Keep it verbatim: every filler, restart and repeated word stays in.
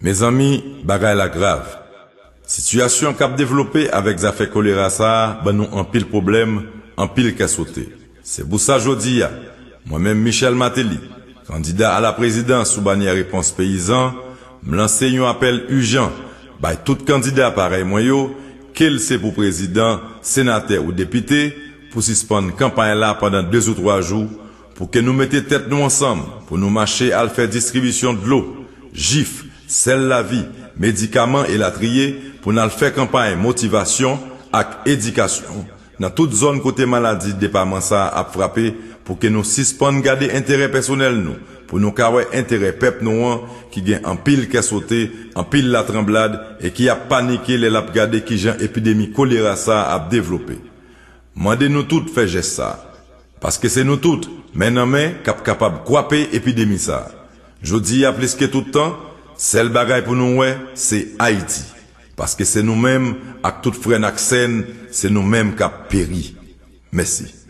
Mezanmi, bagay la grav. Sitiyasyon k ap devlope avèk zafè kolera sa a ban nou anpil pwoblèm, anpil kè sote. Se pou sa jodi a, mwen menm Michel Martelly, kandida a la prezidans sou banyè Repons Peyizan, m lanse yon apèl ijan bay tout kandida parèy mwen yo, ke l se pou prezidan, senatè ou depite, pou sispann kanpay la pandan de ou twa jou, pou ke nou mete tèt nou ansanm, pou nou mache al fè distribisyon dlo, jif, sèl lavi, medikaman elatriye, pou n al fè kanpay motivasyon ak edikasyon nan tout zòn kote maladi depaman sa a ap frape, pou ke nou sispann gade enterè pèsonèl nou, pou nou ka wè enterè pèp nou an ki gen anpil kè sote, anpil latranblad e ki ap panike lè l ap gade kijan epidemi kolera sa a ap devlope. Mande nou tout fè jès sa a, paske se nou tout, men nan men, k ap kapab kwape epidemi sa a. Jodi a plis ke tout tan, sèl bagay pou nou wè, se Ayiti. Paske se nou menm ak tout frè n ak sè n, se nou menm k ap peri. Mèsi.